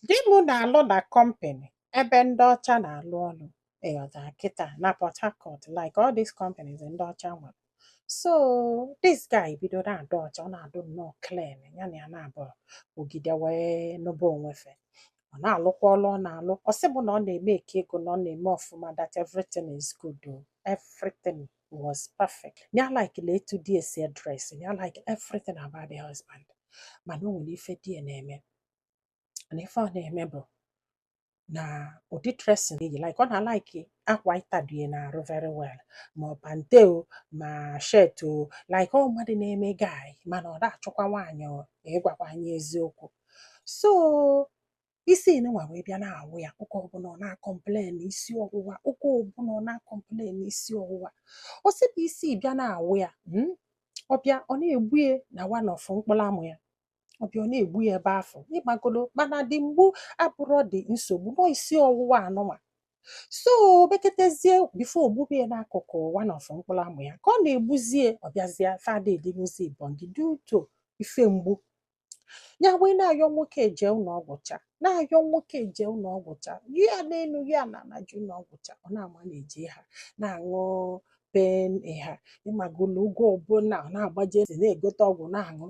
Di m na-alụ na company ebe ndị ọcha na-alụ ọlụ, ịghọtara kịta, na Port Harcourt, like all these companies ndị ọcha nwere. So this guy bido na-adụ ọcha, ọ na-adụ nnọọ clean. Ya na ya na-abụ ogide wee nụba onwefe. Ọ na-alụkwa ọlụ ọ na-alụ. Ọ sị bụ na ọ na-eme eke ego, na ọ na-eme ọfụma, that everything is good o. Everything was perfect. Ya like etu di esi dress ya, like everything about the husband. Mana o nwere ife di ya na-eme, na ife ọ na-eme bụ na ụdị dressing eyi, like ọ na-like akwa ịtadue na-arụ very well, ma ọ pant o, ma shirt o, like ọ mmadụ na-eme guy, mana ọ na-achọkwa nwaanyị o, ịgwakwa anyị eziokwu. So isi nwa wee bịa na-awụ ya oge ọbụla, ọ na-acomplain isi ọwụwa oge ọbụla, ọ na-acomplain isi ọwụwa. Ọ sị bụ isi bịa na-awụ ya, ọ bịa ọ na-egbu ya na one of mkpụrụ amụ ya. Ọ bịa ọ na-egbu ya ebe afọ, ịgbagolo, mana dị mgbu abụrọ dị nsogbu nọ isi ọwụwa anụnwa. So beketezie before ogbube ya n'akụkụ one of mkpụrụ amụ ya ka ọ na-egbuzie, ọ bịazie fada edimuzi ibongi due to ife mgbu ya. Wee na-ayọ nwoke eje ụlọ ọgwụ cha, na-ayọ nwoke eje ụlọ ọgwụ cha, ya n'elu ya na na ji ụlọ ọgwụ cha. Ọ na-ama na-eje ha na-aṅụ pain ha, ịmagolo, ụgwọ ọbụla ọ na-agbaje ntị na-egote ọgwụ na-aṅụ.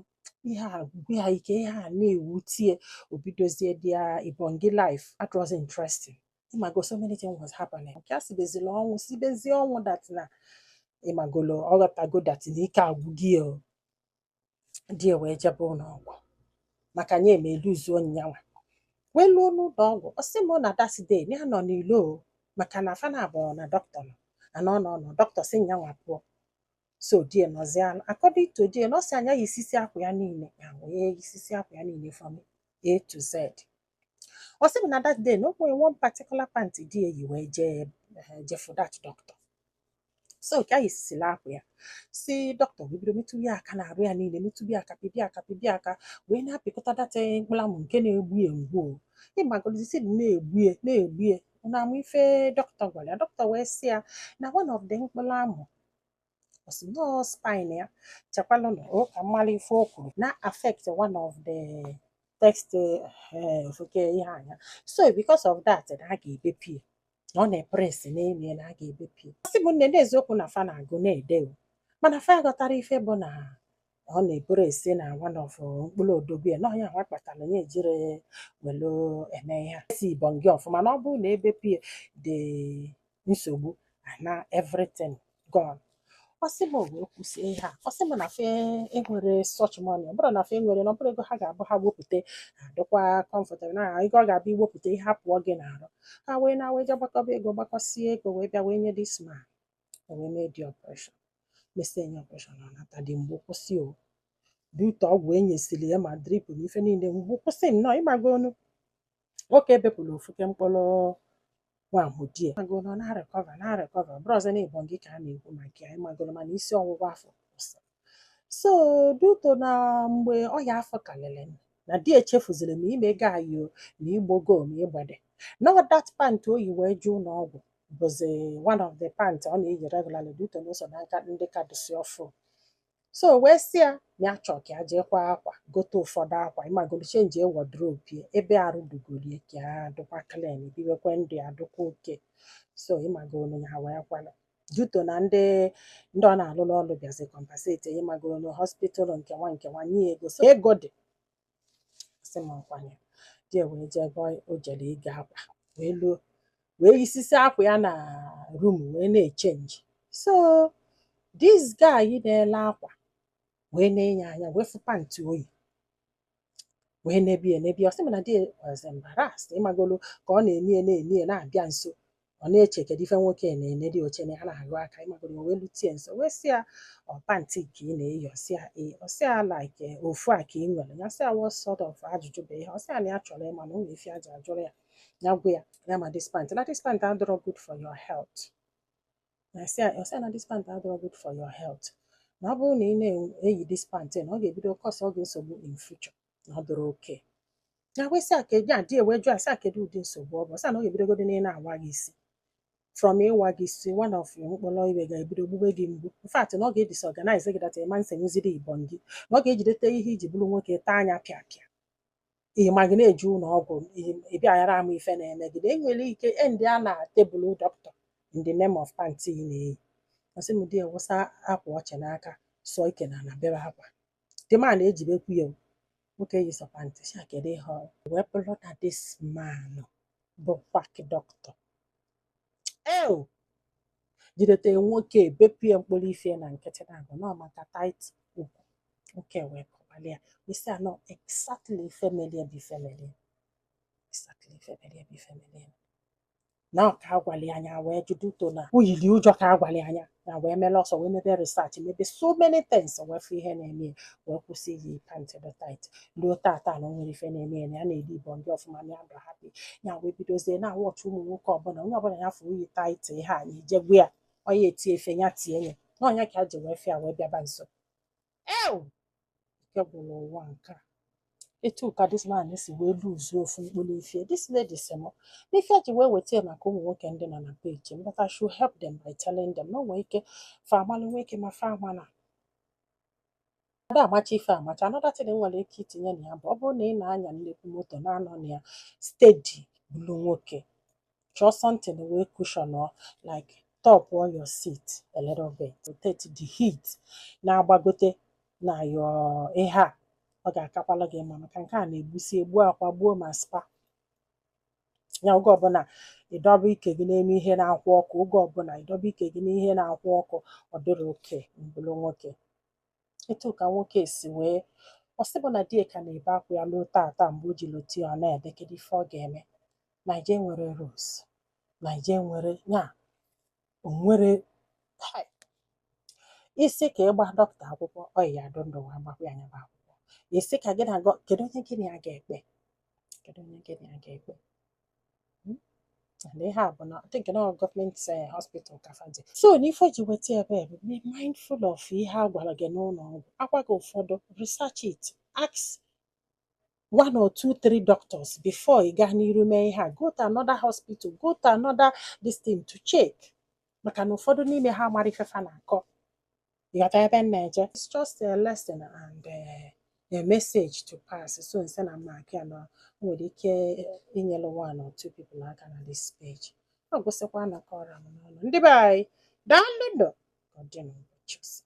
Ihe a gwụ ya ike, ihe a na-ewutie. Obidozie dia ibongi life adrozi interesting, ịmago. So many things was happening. Nke a sibezila ọnwụ, sibezie ọnwụ that na, ịmagolo, ọ ghọtago that na ike agwụghị o. Di ya wee jebe ụlọ ọgwụ maka nye eme eluzuo nyanwa, wee luo n'ụlọ ọgwụ. Ọ sị m na that day na ya nọ n'ilo o, maka na fa na abụọ na dọkịta nọ ana ọ nọ nọ dọkịta sị nyanwa pụọ. So di ya nọzie. According to di ya, na ọ sị anya ya isisi akwa ya niile, ya wee isisi akwa ya niile from A to Z. Ọ sị m na that day na o nwere one particular pant di ya yi wee jee jefu that doctor. So ka anyị sisila akwa ya, si dọkịta wee bido metụ ya aka na-arụ ya niile, metụ ya aka, pịbịa aka, pịbịa aka, wee na-apịkọta that mkpụrụ amụ nke na-egbu ya mgbu o, ịmagolisi na-egbu ya, na-egbu ya na amụ. Ife dọkịta gwara ya, dọkịta wee sị ya na one of the mkpụrụ amụ, ọ sị nọọ spine ya, chekwalụ o ka mmalụ ife o kwuru, na affect one of the text ofuke ihe anya. So because of that, na a ga-ebepụ ya, na ọ na-epress n'elu ya, na a ga-ebepụ ya. Ọ sị bụ nne, n'eziokwu na fa na-agụ na-ede o, mana fa ghọtara ife bụ na ọ na-epress na one of mkpụrụ odogwu ya, na ọnya nwa kpatara ya ejiri welu eme ihe a si ibongi ọfụma, na ọ bụrụ na ebepụ ya, dị nsogbu na everything gone. Ọ sị m wee kwụsie ihe a. Ọ sị m na fe enwere such money. Ọ bụrụ na fe nwere, na ọ bụrụ ego ha ga-abụ ha wepụta adịkwa comfortable, na ego ọ ga-abịa iwepụta ihe apụọ gị n'arụ. Ha wee na wee je gbakọba ego, gbakọsie ego, wee bịa wee nye this man. O wee mee dị operation, mesie nye operation, ọ nata, dị mgbu kwụsị o, due ọgwụ enyesiri ya, ma drip na ife niile, mgbu kwụsị nnọọ. Ịgbago onu nwoke ebepụrụ ofuke mkpụrụ nwa die, ịmagolo, ọ na-recover, na-recover. Bụrụ ọzọ na ịbọn gị ka a na-ekwu maka ya, ịmagolo, mana isi ọwụwa afọ kwụsị. So due to na mgbe ọya afọ kalịrị, na di echefuziri ma ime gayo na igbogo ma ịgbede na that pant o yi wee jee ụlọ ọgwụ bụzi one of the pant ọ na-eyi regularly, due to na o so n'aka ndị ka dịsị ọfụ. So wee sị ya na ya chọọ ka ya jee kwa akwa, gote ụfọdụ akwa, ịmagolo, change wardrobe ya, ebe arụ dugolie ka ya dụkwa clean, biwekwe ndụ ya dụkwa oke. So ịmagolo, ya wee kwalụ due to na ndị ọ na-alụlụ ọlụ bịazi compensate, ịmagolo, hospital nkewa nkewa, nye ya ego. So ego dị, sị m nkwanye di ya wee jee ebe o jere ịga akwa, wee luo, wee yisisi akwa ya na room, wee na-echange. So this guy na-ele akwa wee na-enye anya, wee fụ pant oyi, wee nebie nebie. Ọ sị m na di ya was embarrassed, ịmagolo, ka ọ na-eni ya, na-eni ya, na-abịa nso. Ọ na-eche kedu ife nwoke na-enedi oche na ya na-agụ aka, ịmagolo. O wee lutie nso, wee sị ya, ọ pant ka ị na-eyi? Ọ sị ya ee. Ọ sị ya, like ofu a ka ị nwere? Ya sị ya, what sort of ajụjụ bụ ihe? Ọ sị ya na ya chọrọ ịma na o nwere ife aja ajụrụ ya. Ya gwa ya ya ma this pant, na this pant adịrọ good for your health. Na sị ya, ọ sị ya na this pant adịrọ good for your health, na ọ bụrụ na ị na-eyi this pant, na ọ ga-ebido cause ọ gị nsogbu in future, na ọ dịrọ oke. Ya wee sị ya kedu ya. Di wee jụọ ya sị ya kedu ụdị nsogbu ọ bụ. Ọ sị ya na ọ ga-ebidogodi na ị na-awa gị isi. From ịwa gị isi, one of your mkpụrụ iwe ga-ebido gbube gị mgbu. In fact, na ọ ga-edisorganize gị, that ịma nsenyuziri ibọn gị, na ọ ga-ejidete ihe iji bụrụ nwoke taa anya pịa pịa. Ị ma gị na-eje ụlọ ọgwụ, ị bịa ghara ama ife na-eme gị. Enwere ike end ya na tebụl dọkịta in the name of pant ị na-eyi. Ọsị m di ya wụsa akwa ọchị n'aka, sụọ ike na ana, bebe akwa. The man ejibekwu ya o. Nwoke yi sọ pant si a, kedu ihe ọ wee bụrụ na this man bụ quack doctor eo jidete nwoke, bepụ ya mkpụrụ ife na nkịtị na abụ nọ maka tight ukwu. Nwoke wee kọwalị ya isi anọ exactly ife melie bụ ife melie, exactly ife melie bụ ife melie, na ọ ka agwali anya wee juduto na o yiri ụjọ ka agwali anya na wee mere ọsọ, wee mebe research, mebe so many things, wee fụ ihe na-eme ya, wee kwụsị iyi pant dị tight. Ruo tata na o nwere ife na-eme ya, na ya na-eri ibọ ndị ọfụma, na ya dụ happy. Ya wee bidozie na watch ụmụ nwoke ọbụla, onye ọbụla ya fụrụ iyi tight ihe a, ya ejegwu ya, onye eti efe ya tie ya na ọnya ka a ji wee fịa wee bịaba nso. Ew, ike gwụrụ ụwa nke a. Etu ka this man si wee luzuo ofu mkpụrụ ifie. This lady sị m n'ife ji wee weta ya maka ụmụ nwoke ndị nọ na page m, but I should help them by telling them na o nwere ike fa amalụ nwoke ma fa amana ada amacha ife amacha. Another thing nwere ike itinye na ya bụ, ọ bụrụ na ị na-anya nnekwu moto na-anọ na ya steady, bụrụ nwoke, chọọ something wee cushion ọ like top or your seat a little bit, rotate the heat na-agbagote na your ihe a, ọ ga-akakwala gị mma, maka nke a na-egbusi egbu akwa gbuo ma spa ya. Oge ọbụla ịdọba ike gị n'elu ihe na-akwụ ọkụ, oge ọbụla ịdọba ike gị n'ihe na-akwụ ọkụ, ọ dịrị oke mbụrụ nwoke. Etu ka nwoke si wee ọ sị bụ na di ya ka na-ebe akwa ya ruo tata. Mgbe o ji lote ya, ọ na-ebe, kedu ife ọ ga-eme? Naija nwere rules, Naija nwere ya o nwere. Hai! Isi ka ịgba dọkịta akwụkwọ, ọ ya adụ ndụ wee gbakwa ya anya bụ akwụkwọ. Isi ka gị na kedu onye gị na ya ga-ekpe? Kedu onye gị na ya ga-ekpe? And ihe a bụ na I think na ọ gọọmenti hospital ka fa dị. So n'ife o ji weta ebe bụ, be mindful of ihe a gwara gị n'ụlọ ọgwụ. Agwa gị ụfọdụ, research it, ask one or two, three doctors before ị gaa n'iru mee ihe a. Go to another hospital, go to another this thing to check, maka na ụfọdụ n'ime ha mara ife fa na-akọ. Ịghọta ebe m na-eje? It's just a lesson and a message to pass. So nse na mma aka ya na o nwere ike inyere one or two people aka na this page. Ọ gwụsịkwa na kọrọ m n'ọnụ. Ndị be anyị, daalụ nụ. Ka ọ dị n'ụbọchị ọzọ.